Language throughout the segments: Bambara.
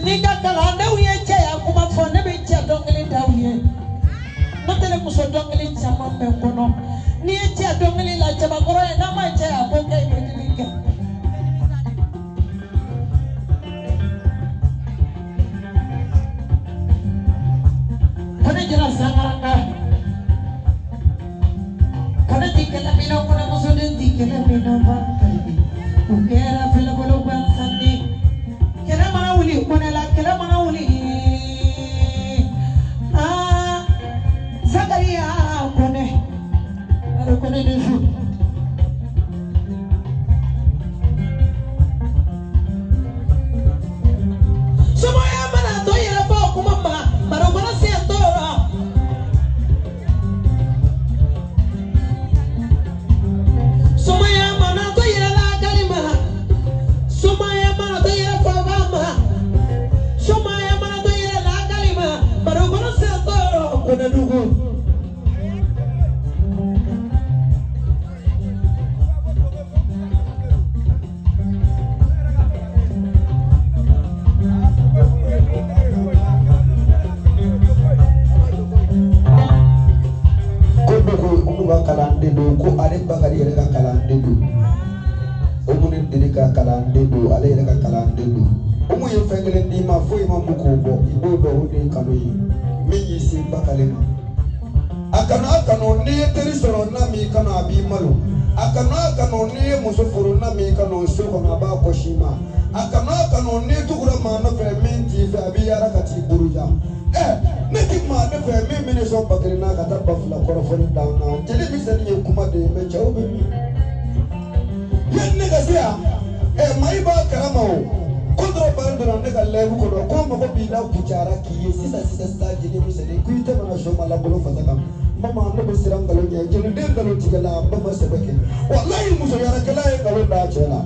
Ni ka kalandenw ye cɛya kuma fɔ, ne bɛ cɛ dɔnkili da u ye. N'o tɛ, ne muso dɔnkili caman bɛ n kɔnɔ. N'i ye cɛ dɔnkili la, cɛbakɔrɔ ye, n'a ma cɛya ko kɛ, i bɛ dimi kɛ. Ko ne jɛra sangaranga, ko ne ti kɛlɛ min na, ko ne musoden ti kɛlɛ min na, ba u kɛra filɛbolo gansan de. Kɛlɛ mana wuli kɔnɛ la, kɛlɛ mana wuli, aa Zakariya Kɔnɛ, bari Kɔnɛ de su. Sumaya mana to yɛrɛ fɔ kuma ma, bari kɔnɔ sen tɔɔrɔ. Sumaya mana to yɛrɛ la kalima, sumaya mana to yɛrɛ fɔ ba ma, sumaya mana to yɛrɛ la kalima, bari kɔnɔ sen tɔɔrɔ Kɔnɛ dugu. Ko dɔ ko Umu ka kalanden don, ko ale Bakari yɛrɛ ka kalanden don, Umu ni Deli ka kalanden don, ale yɛrɛ ka kalanden don. Umu ye fɛn kelen d'i ma, foyi ma mun k'o bɔ, i b'o dɔn, o de ye kanu ye min y'i se Bakari ma. A kanu, a kanu, n'i ye teri sɔrɔ n'a m'i kanu, a b'i malo. A kanu, a kanu, n'i ye muso furu n'a m'i kanu, so kɔnɔ a b'a kɔsi i ma. A kanu, a kanu, n'i tugura maa nɔfɛ min t'i fɛ, a b'i yaara ka t'i buruja. Ɛ ne ti maa ne fɛ min bɛ ne sɔn ba kelen na ka taa 2000 kɔrɔfɔli d'an na. Jeli misɛnnin ye kuma de ye, mɛ cɛw bɛ min yanni ne ka se yan. Ɛ maa i b'a kalama o ko dɔrɔn bari donna ne ka lɛbu kɔnɔ ko mɔgɔ b'i la kucara k'i ye sisan sisan sisan. Jeli misɛnnin ko i tɛmɛna soma lankolon fasa kan. Mama, ne bɛ siran nkalon ɲɛ. Jeliden nkalontigɛla, ba ma sɛbɛ kɛ. Walayi, muso yarakɛla ye nkalon d'a cɛ la.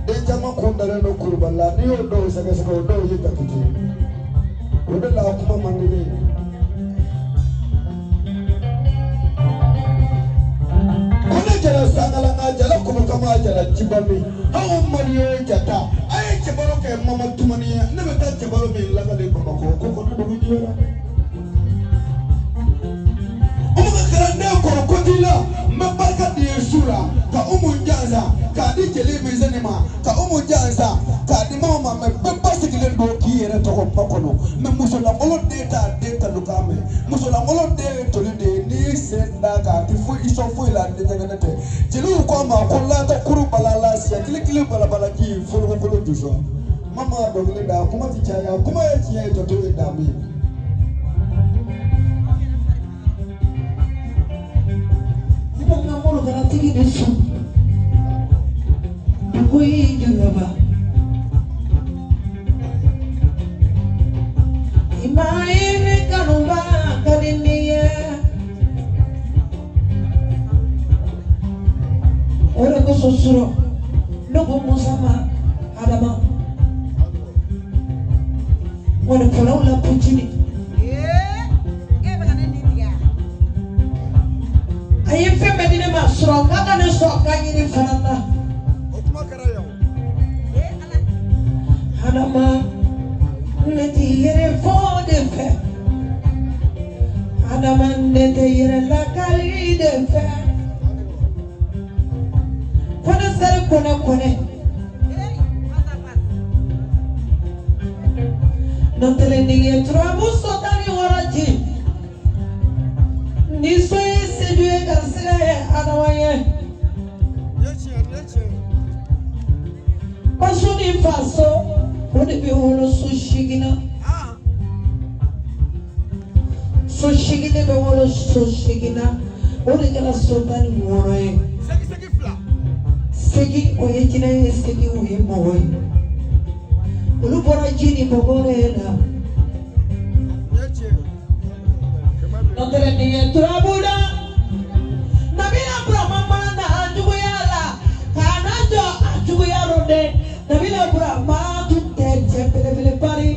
Den caman kun dalen don kurubali la, n'i y'o dɔw sɛgɛsɛgɛ, o dɔw ye jakite ye. O de la kuma man di ne ye. Ko ne jala sangalanga, jala kɔmɔkama, jala jibami, aw mali ye jata, a ye cɛbaro kɛ mama tumani ye. Ne bɛ taa cɛbaro min lakale Bamakɔ ko kɔnɔ dugu jɛra. Umu ka kalanden kɔrɔ ko t'i la. N bɛ barika di ye su la ka Umu jansa k'a di jeli misɛnnin ma, ka Umu jansa k'a di maaw ma. Mɛ bɛɛ basigilen don k'i yɛrɛ tɔgɔ ba kɔnɔ. Mɛ musolankolon den t'a den tanu kan mɛn. Musolankolon den ye toli de ye, n'i y'i sen da k'a ti foyi i sɔn foyi la, ni ɲɛgɛnɛ tɛ. Jeliw ko a ma ko lata kuru balala siya kilikili balabala ji forokokolo josɔn. Mama dɔnkili da, kuma ti caya, kuma ye tiɲɛ ye, tɔtɔ ye daamu ye. Ne bɛ n ka molokalatigi de su dugu ye jɔyɔrɔba. I ma ye ne kanuba ka di ne ye. O de kosɔn surɔ ne ko Musa ma Adama ŋɔnifɔlaw la Puccini. A ye fɛn bɛɛ di ne ma sɔrɔ k'a ka ne sɔn k'a ɲini fana na. O kuma kɛra yan o. Adama, ne ti yɛrɛ fɔ de fɛ. Adama, ne tɛ yɛrɛ lakali de fɛ. Kɔnɛ sari kɔnɛ kɔnɛ. N'o tɛ nin ye turabu so 16 ci. Ni so ye sedu ye, garisɛgɛ ye Adama ye. Nin ye tiɲɛ, nin ye tiɲɛ ye. Baso ni faso, o de bɛ wolo so 8 na. So 8 de bɛ wolo so 8 na, o de kɛra so 16 ye. Segi segi fila. Segi o ye jinɛ ye, segi o ye mɔgɔ ye. Olu bɔra ji ni mɔgɔ de la. Nin ye tiɲɛ ye. Kɛmɛ bi. N'o tɛ nin ye turabu la. Nabila Burama mana na a juguya la k'a na jɔ a juguya rɔ dɛ. Nabila Burama tun tɛ cɛ belebele bari.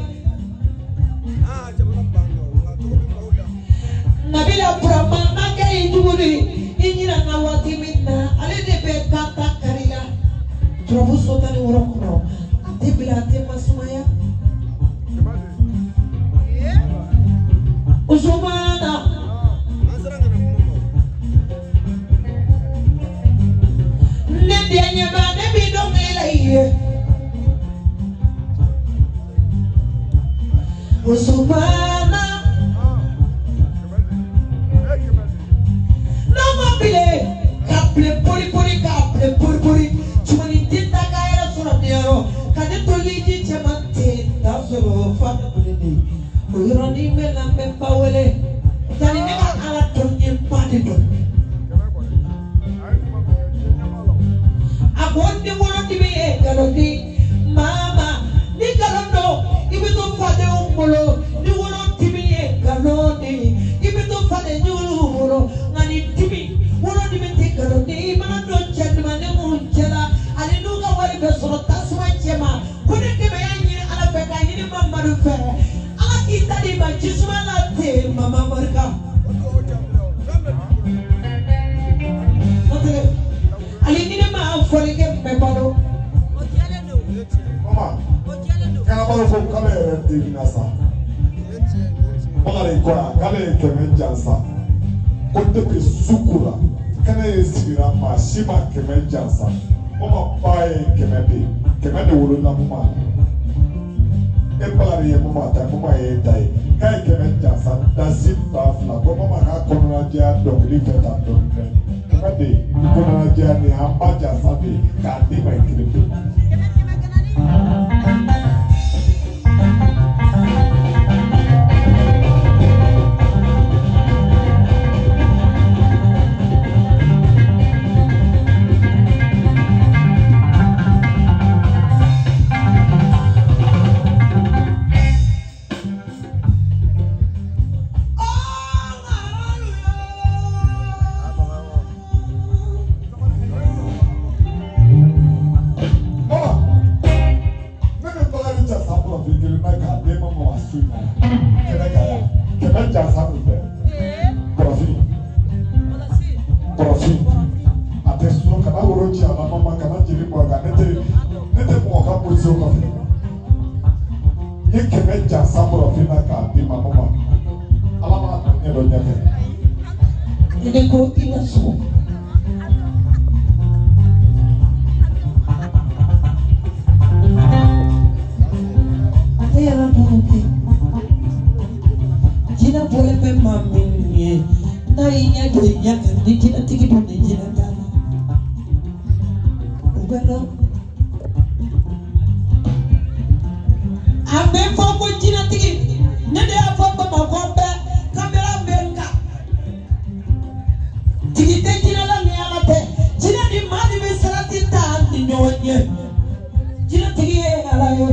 Aa jamana ban dɔ nka cogo min b'aw da. Nabila Burama n'a kɛ i jugu de, i ɲinɛna waati min na, ale de bɛ kan ta kari la. Turabu so 16 kɔnɔ, a tɛ bila, a tɛ masumaya. Musumana n'aw ma bile ka bile pori pori ka bile pori pori tumani den ta k'a yɛrɛ sɔrɔ nin yɔrɔ ka ne to yiji cɛman ten t'a sɔrɔ fa bɛ bile de o yɔrɔnin bɛɛ la n bɛ ba wele tani ne ka ala dɔn n ye ba de dɔn a ko ni wolo dimi ye nkalon di mama ni nkalon don i bɛ to fadenw bolo ni wolo dimi ye nkalon di i bɛ to faden juguw bolo nka ni dimi wolo dimi tɛ nkalon di i mana don cɛ ɲuman mun cɛ la ani n'u ka wari bɛ sɔrɔ tasuma cɛ ma ko ni kɛmɛ y'a ɲini ala fɛ k'a ɲini mamadu fɛ ala k'i ta di ma jisuma la ten mama barika. Ale ni ne ma fɔli kɛ n bɛ balo. Mama, kɛnɛbaw ko k'ale yɛrɛ dimina sa. Bakari ko yan k'ale ye 100 jansa. Ko depuis su kora kɛnɛ ye sigira maa si ma 100 jansa. Mama ba ye 100 de ye. 100 de wolola mama. E Bakari ye mama ta ye, mama ye e ta ye. K'a ye 100 jansa dasi 2000 ko mama k'a kɔnɔnajɛya dɔnkili fɛ tan dɔɔni dɛ. 100 de i kɔnɔnajɛya nin y'an ba jansa de ye k'a d'i ma i kelen pe. Mama, ne bɛ Bakari jansa bɔrɔfin kelen na k'a d'e ma mama su in na kɛnɛ kan yan 100 jansa min bɛ bɔrɔfin bɔrɔfin a tɛ so kana woro ci a la mama kana jeli bɔ a kan ne tɛ mɔgɔ ka position kɔfɛ n ye 100 jansa bɔrɔfin na k'a d'i ma mama ala b'a ɲɛ dɔ ɲɛfɛ. Ne ko i ka so. A tɛ yɛrɛ dɔn kɛ. Jinɛ bɔlen bɛ maa min ye n'a y'i ɲɛ jɔ i ɲɛ kan ni jinɛtigi don ni jinɛ t'a la. O bɛ dɔn. A bɛ fɔ ko jinɛtigi ne de y'a fɔ Bamakɔ bɛɛ kamera bɛ n kan. Tigi tɛ jinɛ la ni ala tɛ jinɛ ni maa de bɛ sarati ta ni ɲɔgɔn ye jinɛtigi ye ala ye.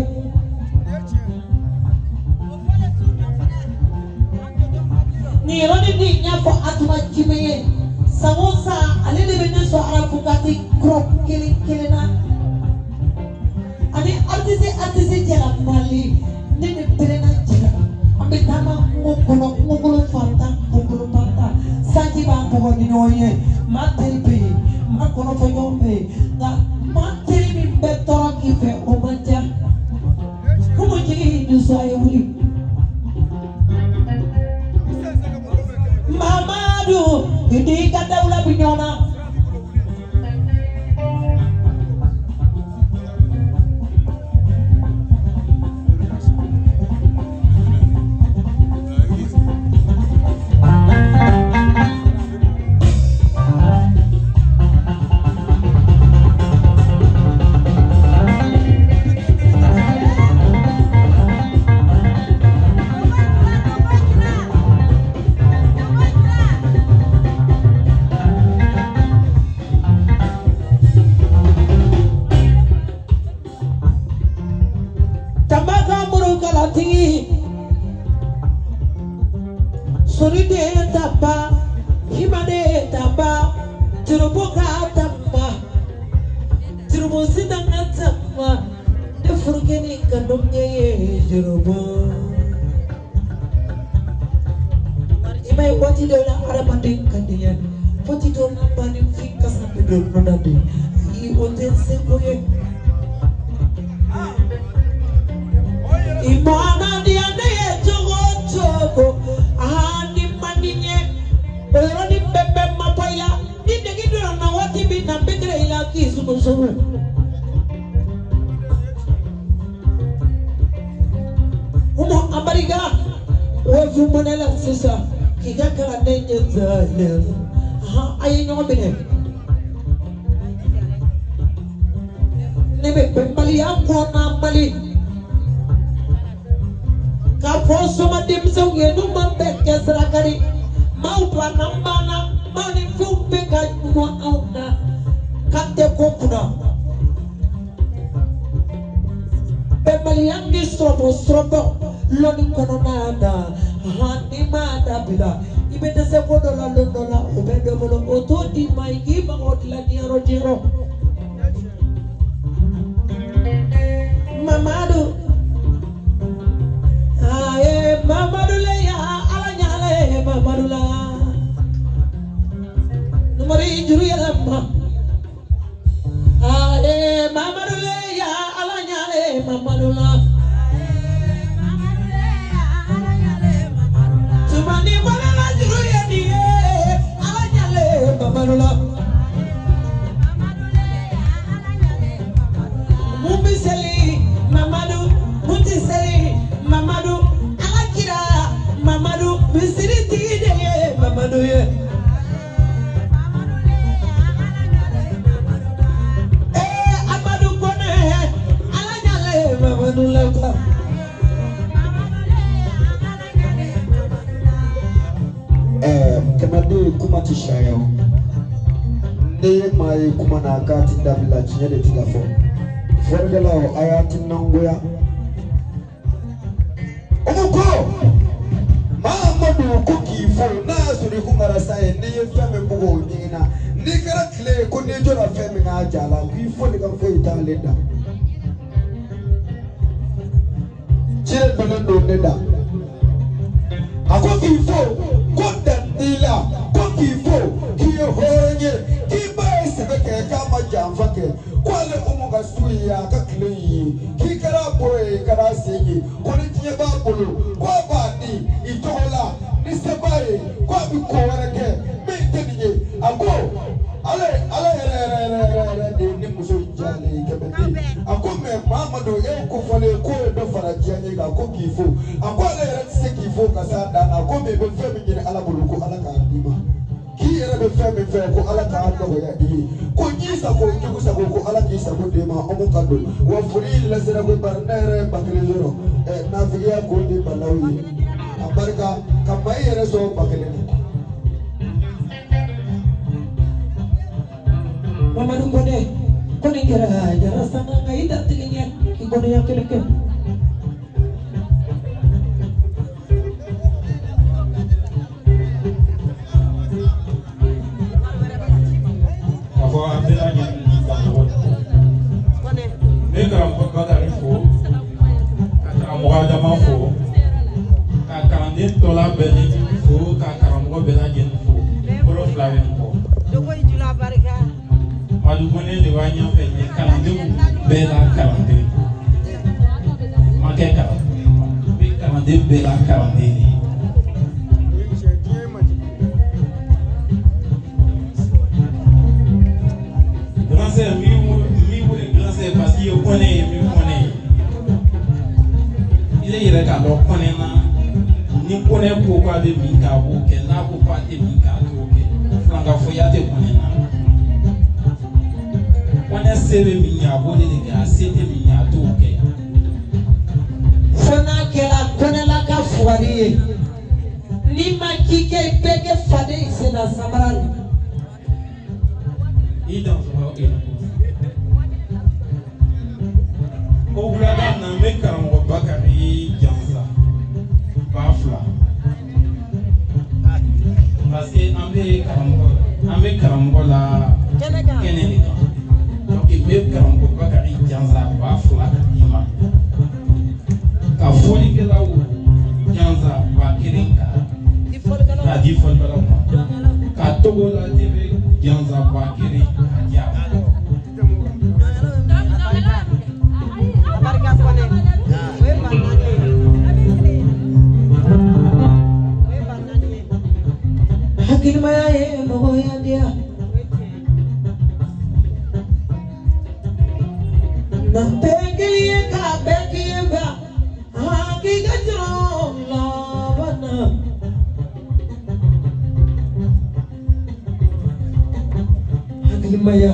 Nin yɔrɔnin min y'a fɔ Atuma Jime ye san o san ale de bɛ ne sɔn arafukati kura kelen kelen na ani artiste artiste jɛra Mali ne ni pɛrɛnna jɛra an bɛ taama kungo kɔnɔ kungokolo fantan kungokolo fantan sanji b'an bugɔ ni ɲɔgɔn ye maa teri bɛ yen maa kɔnɔfɔɲɔgɔn bɛ yen nka maa teri min bɛ tɔɔrɔ k'i fɛ o man ca kungo jigi nisɔn ye wuli. Mamadu i ka dawula bi ɲɔgɔn na. Tabaka murukalatigi Soride taba Himade taba Turubuka tamba Turubu sitanga tamba Ne furukeni kanumye ye jurubu I ma ye waati dɔ la hadamaden ka di ye waati dɔw la maninfin kasa bɛ don nɔ na de ayi o tɛ seko ye. I mana diya ne ye cogo o cogo aa ni man di n ye o yɔrɔnin bɛɛ bɛ mabɔ i la ni nege donna n na waati min na n bɛ gɛrɛ i la k'i sugu-sugu. Umu Amadi. barika Wave mɔnɛ la sisan k'i ka kalanden ɲɛ zɛlɛ a ye ɲɔgɔn minɛ ne bɛ bɛnbaliya kɔnna Mali k'a fɔ soma denmisɛnw ye n'u ma bɛn kɛ sira ka di maaw banna n banna maaw ni fɛnw bɛ ka ɲugun anw na k'an tɛ ko kunna bɛnbaliya ni sɔrɔbɔ sɔrɔbɔ lɔnni kɔnɔna na han n'i m'a dabila i bɛ dɛsɛ ko dɔ la lon dɔ la o bɛ dɔ bolo o t'o d'i ma i k'i mago dilan diɲɛ diɲɛ Mamadu aye Mamadu le ya ala ɲale Mamadu la numari juru yɛlɛma aye Mamadu le ya ala ɲale Mamadu la tumani bɔlala juru ye nin ye ala ɲale Mamadu la mun bɛ seli Mamadu mun tɛ seli Mamadu ala kira Mamadu misiri tigi de ye Mamadu ye. Ee Amadu Kone ala ɲale Mamadu la ta. Kɛmɛden kuma ti sariya o ne ye maa ye kuma na k'a ti dabila tiɲɛ de ti ka fɔ fɔlikɛlaw a y'a timinangoya o ko Mahamadu ko k'i fo n'a y'a sɔrɔ i kun kɛra sa ye n'i ye fɛn min bugɔ o ɲiginna n'i kɛra tile ye ko n'i jɔra fɛn min k'a ja la k'i fo de ka foyi t'ale da ci de donnen don ne da a ko k'i fo ko dan t'i la ko k'i fo k'i ye hɔrɔn ye k'i ba ye sɛbɛ kɛ k'a ma janfa kɛ ko ale Umu ka su ye a ka tile ye k'i kɛra a bolo ye i kɛra a sen ye ko ni diɲɛ b'a bolo ko a b'a di i tɔgɔ la ni se b'a ye ko a bɛ ko wɛrɛ kɛ min tɛ nin ye a ko ale ala yɛrɛ yɛrɛ yɛrɛ yɛrɛ yɛrɛ de ye ni muso in diya ale ye kɛmɛ den a ko mɛ Mahamadu e ko fɔlen k'o ye dɔ fara diya ye kan ko k'i fo a ko ale yɛrɛ tɛ se k'i fo ka s'a dan na ko mɛ i bɛ fɛn min ɲini ala bolo ko ala k'a d'i ma k'i yɛrɛ bɛ fɛn min fɛ ko ala k'a nɔgɔya i ye ko n'i sago jugu sago ko ala k'i sago d'e ma Umu ka don wa foli lasera ko bari ne yɛrɛ ye ba kelen sɔrɔ ɛ nafigiya k'o di balaw ye a barika ka maa i yɛrɛ sɔrɔ ba kelen na. Mamadu Kone ko nin kɛra jara sanga nka i dantigi ɲɛ k'i kɔnɔya kelen kɛ. K'a fɔ an bɛɛ lajɛlen ni karamɔgɔ n bɛ karamɔgɔ Bakari fo ka karamɔgɔ Adama fo ka kalanden tɔ la bɛɛ lajɛlen fo ka karamɔgɔ bɛɛ lajɛlen fo bolo fila bɛ n kɔ. Madu Kone de b'a ɲɛfɛ nin ye kalandenw bɛɛ la kalanden ma kɛ kalan n bɛ kalanden bɛɛ la kalanden de ye. Grand sœur n b'i wele grand sœur parce que i ye Kone ye n bɛ Kone ye i yɛrɛ k'a dɔn Kone na ni Kone ko k'a bɛ min kɛ a b'o kɛ n'a ko k'a tɛ min kɛ a t'o kɛ filankafoya tɛ Kone na. Kone se bɛ min ye a b'o de kɛ a se tɛ min ye a t'o kɛ. Fo n'a kɛra Konela ka fugari ye n'i ma ci kɛ i bɛɛ kɛ faden senna samara de. I dansɔgɔ i ni ko wulada na n bɛ karamɔgɔ Bakari jansa 2000 parce que an bɛ karamɔgɔ la kɛnɛ de kan donc n bɛ karamɔgɔ Bakari jansa 2000 ka d'i ma ka fɔlikɛlaw jansa 1000 ka di fɔlikɛlaw ma ka Togola TV jansa 1000 ka di a ma. Hakilimaya ye mɔgɔya diya na bɛɛ kelen ye k'a bɛɛ k'i ye ba k'i ka jɔn Denbaya.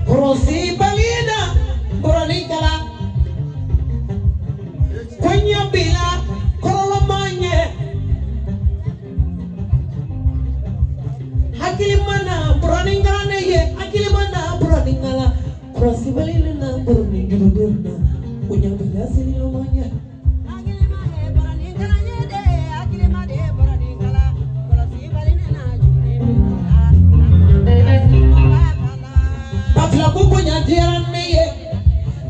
Kɔlɔsi balina kɔrɔnikala. Koɲa bila kɔrɔlɔ ma ɲɛ. Hakili mana bɔrɔnikala ne ye hakili mana bɔrɔnikala. Kɔlɔsi balina bɔrɔni juru na. Koɲa bila sini ma ɲɛ. Bafila ko bonya diyara ne ye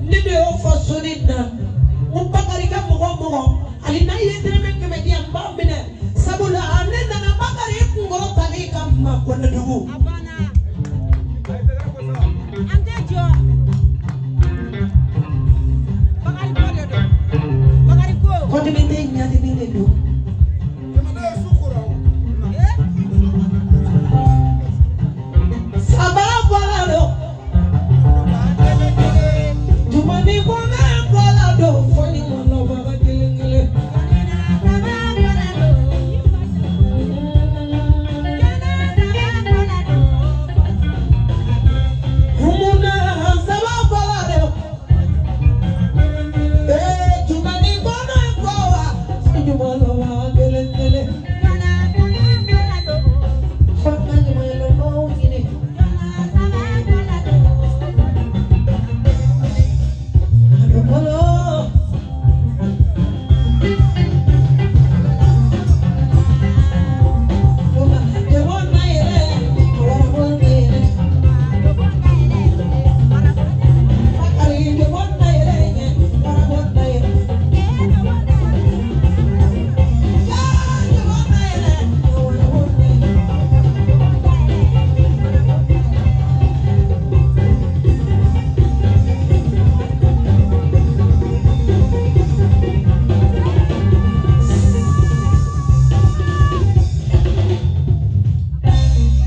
ne de y'o fɔ soni na n ko Bakari ka mɔgɔ mɔgɔ hali n'a ye dɛrɛmɛ 100 di yan n b'a minɛ sabula ne nana Bakari kunkɔrɔ tali kama Kɔnɛdugu. Kɔdimi tɛ ɲadimi de don. Sabara bɔra don. Tumani kɔnɛ bɔra don fo ni mɔlɔbaga kelen kelen. Humuna saba bɔra don. Ee tumani kɔnɛ bɔra fo ni mɔlɔbaga kelen kelen. Fo ka ɲuman ɲini. Adokolo.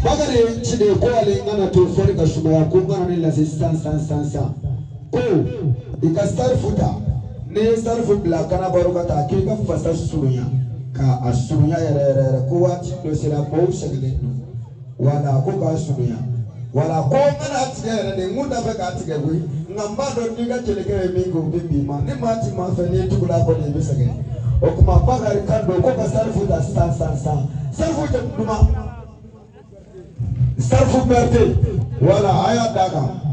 Bakari ye ci de ko ale n kana to fɔli ka sumaya ko n kana ne lase sisan sisan sisan sisan ko i ka sarifu ta n'i ye sarifu bila kanabaro ka taa k'i ka fasa surunya ka a surunya yɛrɛ yɛrɛ yɛrɛ ko waati dɔ sera mɔgɔw sɛgɛnnen don wala ko k'a surunya wala ko n kana tigɛ yɛrɛ de n kun t'a fɛ k'a tigɛ koyi nka n b'a dɔn n'i ka jelikɛ ye min kɛ o bɛ bin ma ni maa ti maa fɛ n'i tugula a kɔ de i bɛ sɛgɛn o tuma Bakari kan don ko ka sarifu ta sisan sisan sisan sarifu jamu duman. Sarifu Berete wala a y'a d'a kan.